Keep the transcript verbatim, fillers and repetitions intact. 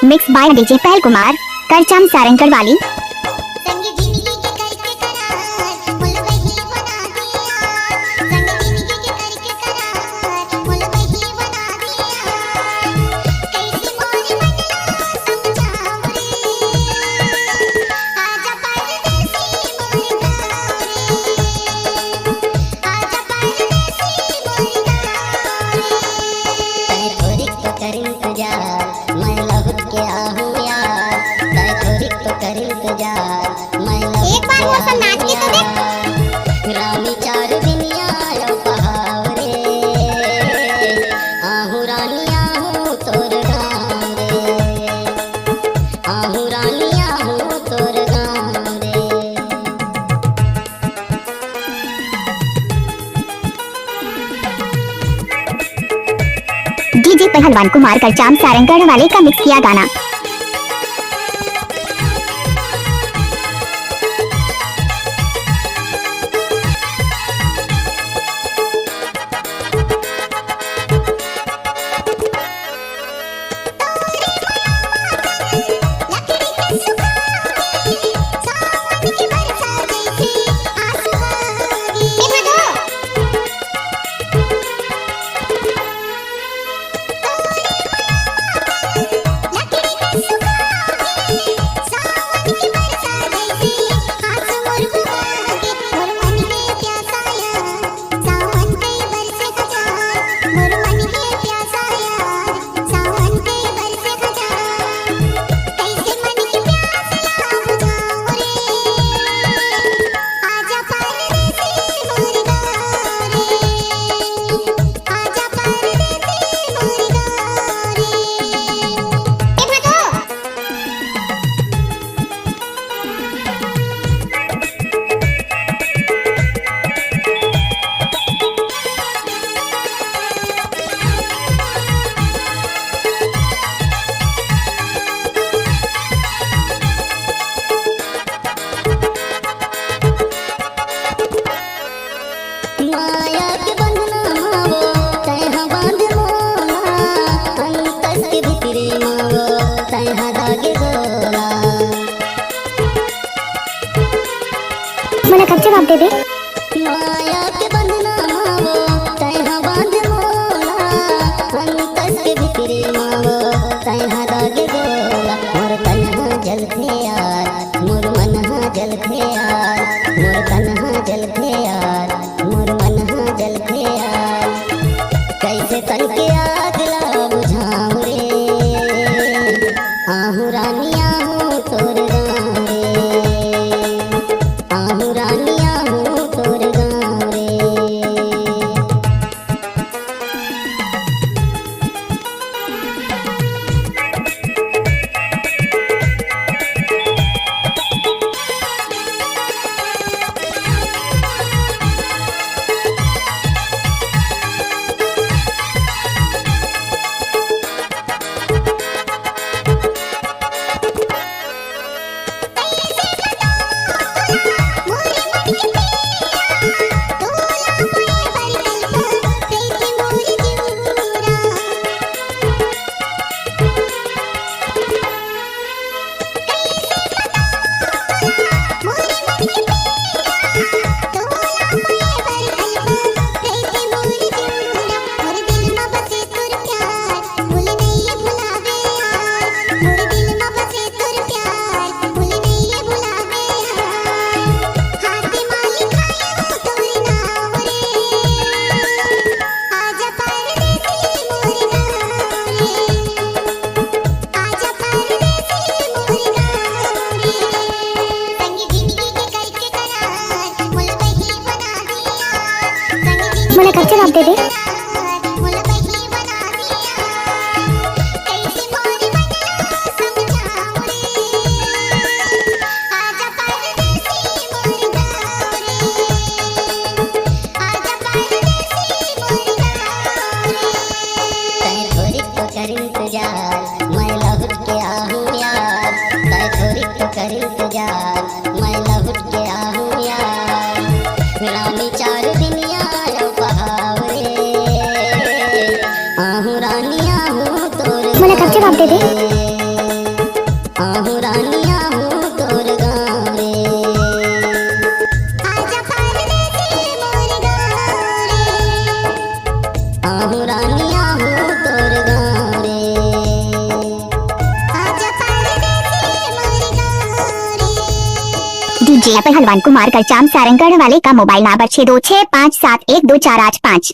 Mix by DJ पहल कुमार, करचाम सारंगढ़ वाली। तैं थोरिक तो कर इंतजार, मैं लहुट के आहूँ यार। तैं थोरिक तो कर इंतजार, मैं लहुट एक बार के वो सब नाच के तो देख। आहूँ यार। रानी चार दिन आयो पहाव रे, आहूँ रानी आहूँ तोर गाँव रे, आहूँ रानी आहूँ तोर गाँव रे। DJ पहलवान कुमार करचाम सारंगढ़ वाले का mix किया गाना। माया के बंधना मा वो तैं हा बांध मोला, अंतस के भीतरी मा वो तैं हा दागे गोला। मोला कब जवाब देबे? माया के बंधना मा वो तैं हा बांध मोला, अंतस के भीतरी मा वो तैं हा दागे गोला। मोर तन हा जलथे यार, मोर मन हा जलथे यार, मोर तन हा जलथे यार, मोर मन हा जलथे यार। कैसे तन के आग ला बुझाऊं रे, आहूँ रानी आहूँ तोर गाँव रे, आहूँ रानी आहूँ तोर गाँव रे। मोला कब जवाब देबे? तैं थोरिक तो कर इंतजार, मैं लहुट के आहूँ यार। तैं थोरिक तो कर इंतजार, मैं लहुट के आहूँ यार। रानी चार दिन आयो पहाव रे, आहूँ रानी आहूँ तोर मोला कब जवाब देबे? ये पहलवान कुमार करचाम सारंगढ़ वाले का मोबाइल नंबर छः दो छः पाँच सात एक दो चार आठ पाँच।